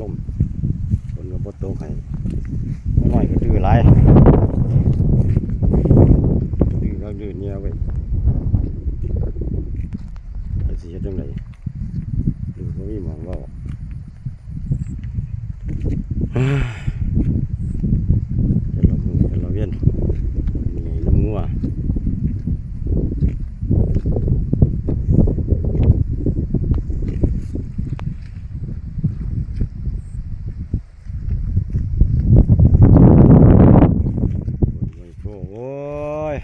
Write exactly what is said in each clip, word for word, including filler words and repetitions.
ลม ฝนก็บ่ตกให้ บ่น้อยก็ดื้อหลาย ดื้อแล้วดื้อเนี่ยเว้ย จักสิเฮ็ดจั่งใด ดื้อบ่มีหม่องเว้า แต่ละมื้อแต่ละเว็น เมื่อยนำงัว โอ้ย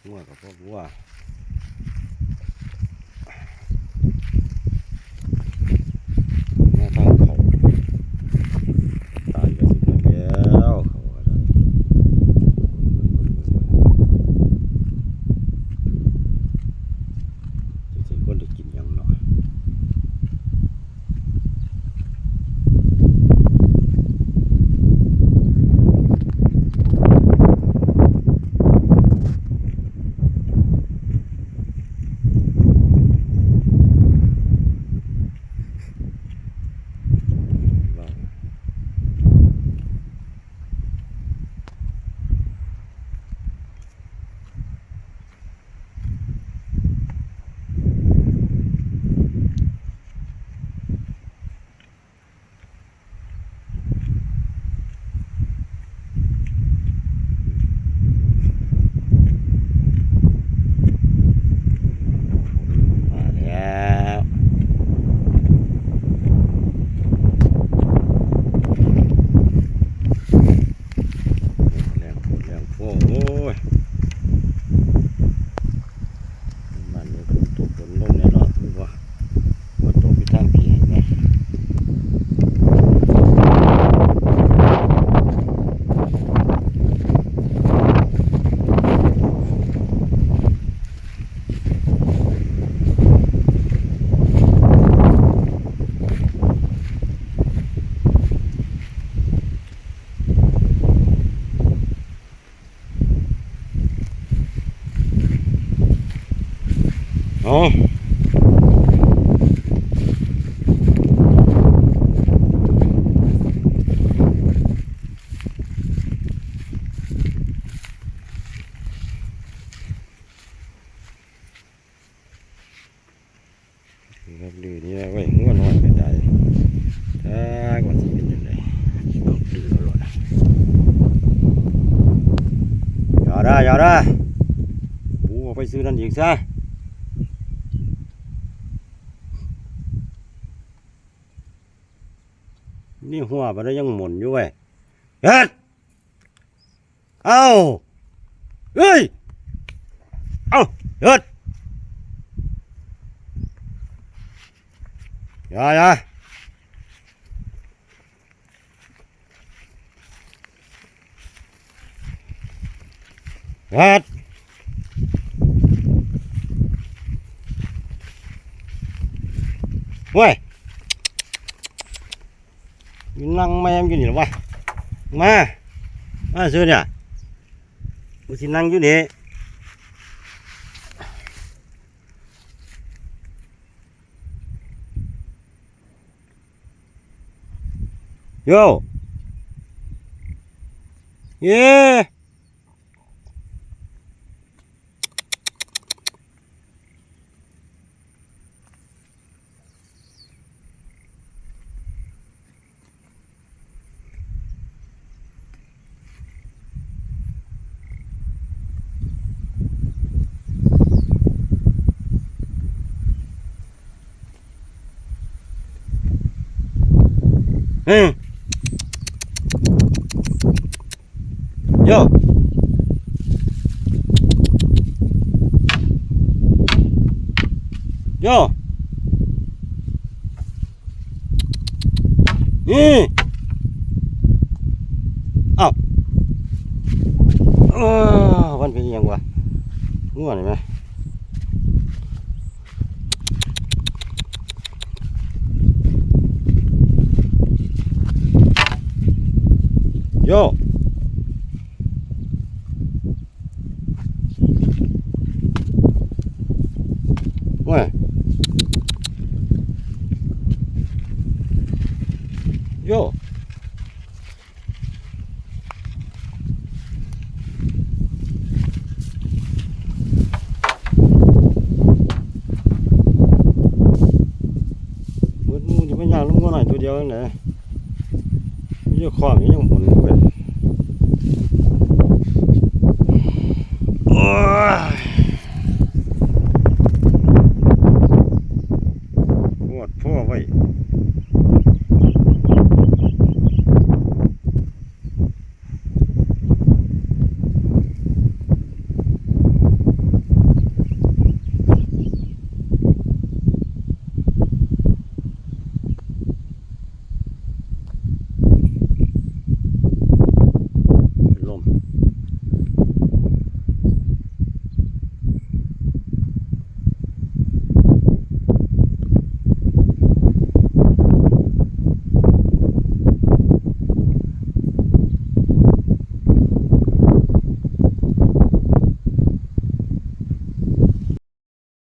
งัวกับพวกงัว มาทางเขา ตายกันสิหมดแล้ว เขาก็ได้ จะถึงคนได้กินหยังเนาะ มาแล้ว แรงโพดแรงโพ โอ้ย มันนี่ก็ตกฝนลงแน่นอน คือว่า ว่าตกอยู่ทางพี้เห็นไหม เอา ครับ ดื้อนี่ไว้ งัวน้อยไปได้ ถ้าก่อนสิเป็นจั่งใด เอาดื้อเอาโลด อย่าได้ อย่าได้ ปูออกไปซื้อนั่นอีกซะ นี่หัวมันยังหมุนอยู่เว้ย เฮ็ด เอ้า เฮ้ย เอ้า หยุด อย่า อย่า หยุด เว้ย อยู่นั่งแม่มอยู่นี่หรอวะ มา มาซื้อเนี่ย กูสินั่งอยู่นี่ โย่ เย่ อืม โย่ โย่ นี่ เอ้า เออ มันเป็นอิหยังวะ งัวนี่ไหม โย่ โอ้ย โย่มืดมูจะไม่ยากลูกงัวหน่อยตัวเดียวเองนะมีเจ้าของอยู่ยังหมุนไปโอ้ยปวดพ่อไว้